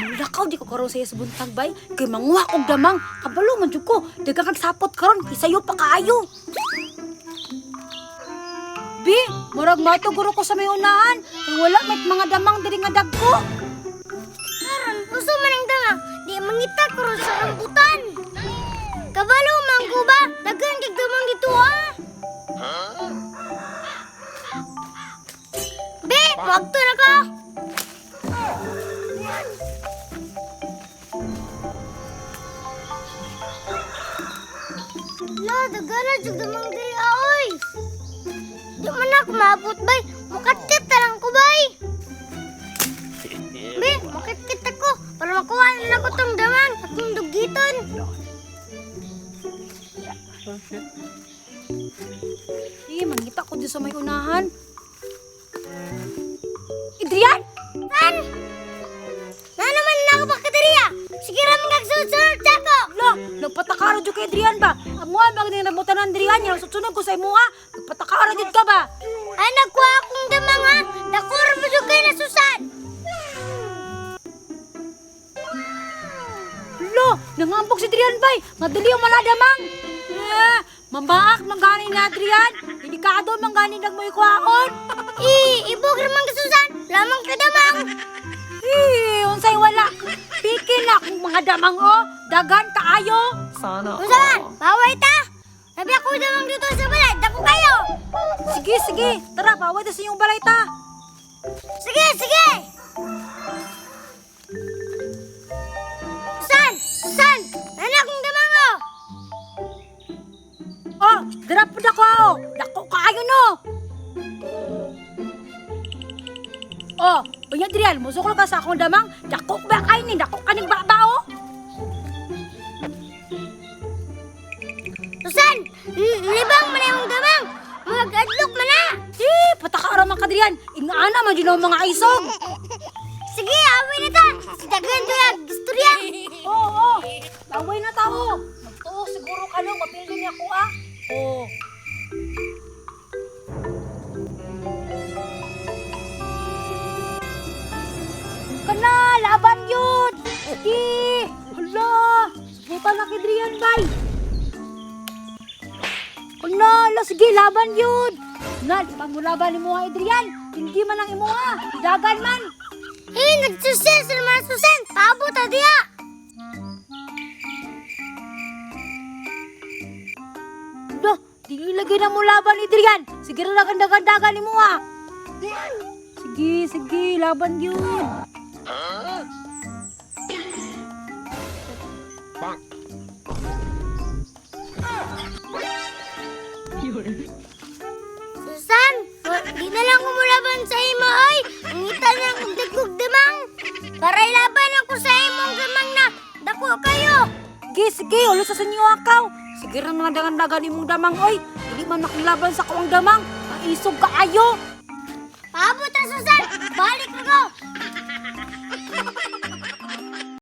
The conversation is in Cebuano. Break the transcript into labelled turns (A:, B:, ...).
A: Mulakaw di ko karon sa sa buntag bay kay manguha og damang. Kabalo man jud ko. Daghang kag sapot karon isayo pa kaayo. Bi, murag matuguro ko sa may unahan kay wala may mga damang diri nga dagko.
B: Karon, uso man ang damang, di mangita karon sa rambutan. Kabalo man ko ba? Daghan kag damang dito ah. Be, wagto na ka. La, daghan na jud damang diri ah, oy. Di man ako maabot bay. Mukatkit na lang ko bay. Be, makitkit ako para makuha na ko tong damang akong dugiton.
A: Eh, mangita ko di sa may unahan. Adrian!
B: San? Na naman na ako bakterya. Sige ra man kagsunod ako.
A: Lo, nagpatakaro jud kay Adrian ba? Amuha ba ning nabutan ng Adrian? Yang susunod ko sa imuha. Nagpatakaro jud ka ba?
B: Ay nagkuha akong damang ha. Dakor mo jud kay nasusan.
A: Lo, nangambok si Adrian bay. Madali ang maladamang. Eh, mambaak manggani ni Adrian. Delikado manggani nag mo ikuhaon.
B: I, ibog ra man kasusan. Lamang ka damang.
A: Eh, unsay wala. Pikin na akong mga damang o. Dagan kaayo.
C: Sana
B: Unsa man? Baway ta. Sabi ako damang dito sa balay. Dako kayo.
A: Sige, sige. Tara, baway ta sa inyong balay ta.
B: Sige, sige. Susan! Susan! Nana akong damang oh!
A: Oh, dara pud ako oh. Dako kaayo no. Oh, unya Adrian, musukol ka sa akong damang. Dako ba kay ni? Dako kaning baba oh.
B: Susan! Libang man imong damang! Magadlok man na!
A: Eh, pataka man ka Adrian. Ingana man jud ang mga isog.
B: Sige, away na ta! Si Dagan doon, istorya!
A: Oo, oo. Laway na tao. Magtuo siguro ka no, mapildi niya ako ah. Oo. Kana, laban yun! Sige! Hala! Subukan na kay Drian, bay! Kana, hala, sige, laban yun! Na, di pa mo laban ni mo, Adrian! Hindi man ang imuha! Dagan man!
B: Eh, nagsuses naman Susan! Paabot ta diya!
A: Dah, dili lagi na mo laban ni Adrian. Sige na lang dagan-dagan ni mo ah. Sige, sige, laban yun.
B: Susan! Di na lang kumulaban sa imo, oy! Ang ngita na akong dagkog damang! Para ilaban ako sa imong damang na dako kayo!
A: Sige, sige, ulo sa inyo akaw. Sige na mga dagan-dagan ni mong damang, oy. Dili man makilaban sa kuang damang. Maisog ka ayo.
B: Paabot ta Susan! Balik na ko!